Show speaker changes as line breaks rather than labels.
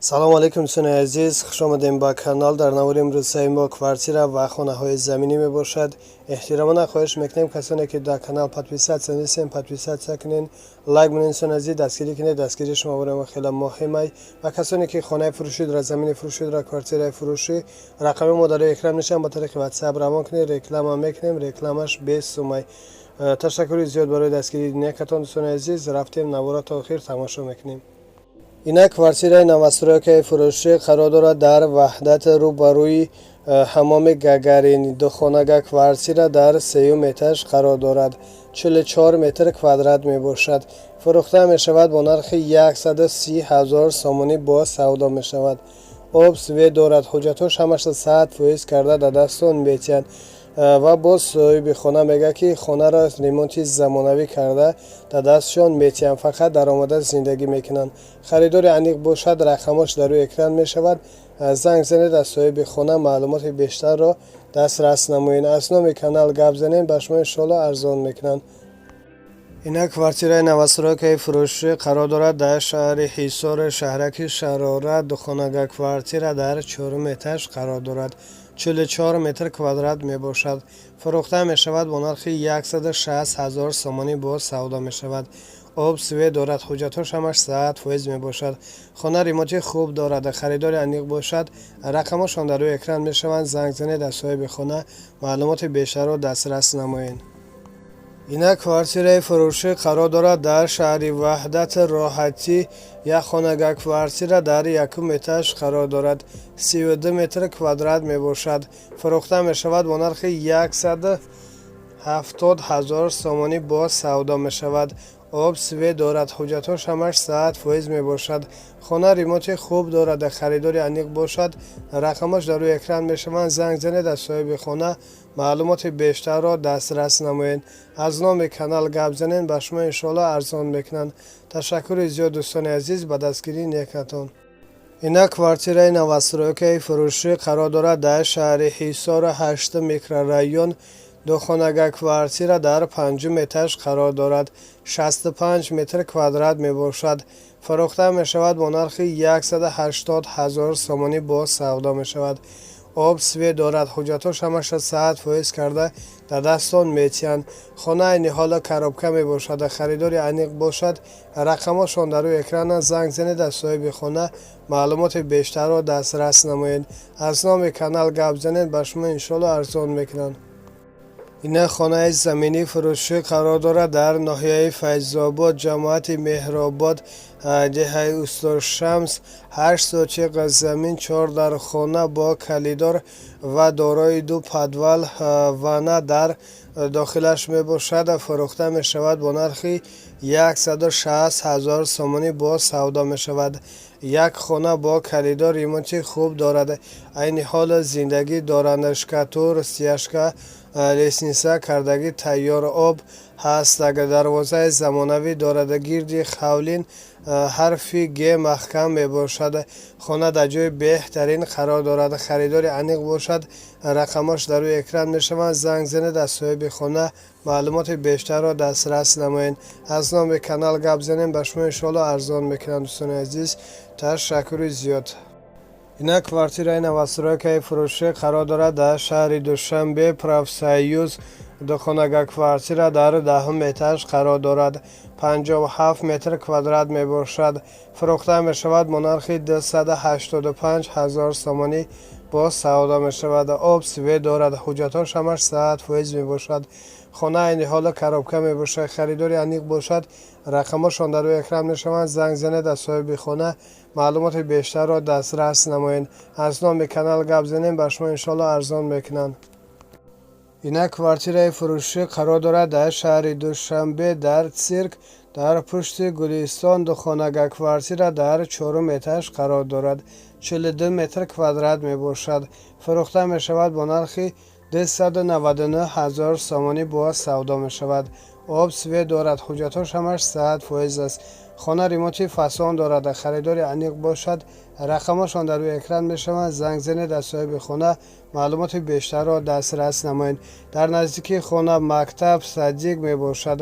Салому алейкум, дӯстони азиз, хуш омадем ба канал. Дар навори имрӯзаи мо квартира ва хонаҳои заминӣ мебошад. Эҳтиромона хоҳиш мекунем, касоне ки дар канал подписаться нестем, подписаться кунен, лайк монед. Дӯстони азиз, дастгирӣ кунед, дастгирии шумо барои мо хеле муҳимай. Ва касоне ки хонаи фурӯшӣ дорад, замини фурӯшӣ дорад, квартираи фурӯшӣ, рақами мо дар рӯи экран мешаванд, ба тариқи WhatsApp равон кунед, реклама мекунем, рекламаш бесумай. Ташаккури зиёд барои дастгирии некатон. Дӯстони азиз, рафтем, навора то охир тамошо мекунем. Инак, квартираи новостройкаи фурӯшӣ қарор дорад дар Ваҳдат, рӯбарӯи ҳамоми Гагарин. Духонага квартира дар сеюм этаж қарор дорад, 44 метр квадрат мебошад. Фурӯхта мешавад бо нархи 130 ҳазор сомонӣ, бо савдо мешавад. Об, свет дорад, ҳуҷҷатҳош ҳамаша 100% карда дар дастон метиҳанд. Ва боз соҳиби хона мегӯяд, ки хонаро ремонти замонавӣ карда дар дастшон метиҳанд, фақат даромада зиндагӣ мекунанд. Харидори аниқ бошад, рақамош дар рӯи экран мешавад, занг занед, аз соҳиби хона маълумоти бештарро дастрас намоед. Аз номи канал гап занем, ба шумо иншоалло арзон мекунанд. Инак, квартираи новостройкаи фурӯшӣ қарор дорад дар шаҳри Ҳисор, шаҳраки Шарора. Духонага квартира дар чорум этаж қарор дорад, 44 метр квадрат мебошад. Фурӯхта мешавад бо нархи 160 ҳазор сомонӣ, боз савдо мешавад. Об, свет дорад, ҳуҷҷатҳош ҳамаш 100% мебошад. Хона ремонти хуб дорад. Харидори аниқ бошад, рақамҳошон дар рӯи экран мешаванд, занг занед, аз соҳиби хона маълумоти бештарро дастрас намоед. Инак, квартираи фурӯшӣ қарор дорад дар шаҳри Ваҳдат, Роҳатӣ. Як хонага квартира дар якум этаж қарор дорад, 32 метр квадрат мебошад. Фурӯхта мешавад бо нархи 170 ҳазор сомонӣ, боз савдо мешавад. Об, свет дорад, ҳуҷҷатҳош ҳамаш 100% мебошад. Хона ремонти хуб дорад. Харидори аниқ бошад, рақамҳош дар рӯи экран мешаванд, занг занед, аз соҳиби хона маълумоти бештарро дастрас намоед. Аз номи канал гап занед, ба шумо иншоалло арзон мекунанд. Ташаккури зиёд, дӯстони азиз, ба дастгирии некатон. Инак, квартираи новостройкаи фурӯшӣ қарор дорад дар шаҳри Ҳисору, ҳаштум микрорайон. Духонага квартира дар панҷум этаж қарор дорад, 65 метр квадрат мебошад. Фурӯхта мешавад бо нархи 180 ҳазор сомонӣ, боз савдо мешавад. Об, свет дорад, ҳуҷҷатҳош ҳамаша 100% карда дар дастон метиҳанд. Хона айни ҳоло коробка мебошад. Харидори аниқ бошад, рақамҳошон дар рӯи экрананд, занг занед, аз соҳиби хона маълумоти бештарро дастрас намоед. Аз номи канал гап занед, ба шумо иншоалло арзон мекунанд. Инак, хонаи заминии фурӯшӣ қарор дорад дар ноҳияи Файзобод, ҷамоати Меҳробод, деҳаи Устодшамс. 8 сотиқ замин, чор дар хона бо калидор ва дорои ду подвал, ванна дар дохилаш мебошад. Фурӯхта мешавад бо нархи 160 ҳазор сомонӣ, боз савдо мешавад. Як хона бо калидор, ремонти хуб дорад, айни ҳол зиндагӣ доранд. Штукатур, стяжка, лестница кардагӣ тайёр, об ҳаст, дарвозаи замонавӣ дорад, гирди ҳавлин ҳарфи г маҳкам мебошад. Хона дар ҷои беҳтарин қарор дорад. Харидори аниқ бошад, рақамҳош дар рӯи экран мешаванд, занг занед, аз соҳиби хона маълумоти бештарро дастрас намоед. Аз номи канал гап занем, ба шумо иншоалло арзон мекунанд. Дӯстони азиз, ташаккури зиёд. Инак, квартираи новостройкаи фурӯшӣ қарор дорад дар шаҳри Душанбе, Профсоюз. Духонага квартира дар даҳум этаж қарор дорад, 57 метр квадрат мебошад. Фурӯхта мешавад бо нархи 285 ҳазор сомонӣ, боз савдо мешавад. Об, свет дорад, ҳуҷҷатҳош ҳамаш 100% мебошад. Хона айни ҳоло коробка мебошад. Харидори аниқ бошад, рақамҳошон дар рӯи экран мешаванд, занг занед, аз соҳиби хона маълумоти бештарро дастрас намоед. Аз номи канал гап занем, ба шумо иншоалло арзон мекунанд. Инак, квартираи фурӯшӣ қарор дорад дар шаҳри Душанбе, дар Цирк, дар пушти Гулистон. Духонага квартира дар чорум этаж қарор дорад, 42 метр квадрат мебошад. Фурӯхта мешавад бо нархи 299 ҳазор сомонӣ, боз савдо мешавад. Об, свет дорад, ҳуҷҷатҳош ҳамаш 100% аст. Хона ремонти фасон дорад. Харидори аниқ бошад, рақамҳошон дар рӯи экран мешаванд, занг занед, аз соҳиби хона маълумоти бештарро дастрас намоед. Дар наздикии хона мактаб, садик мебошад.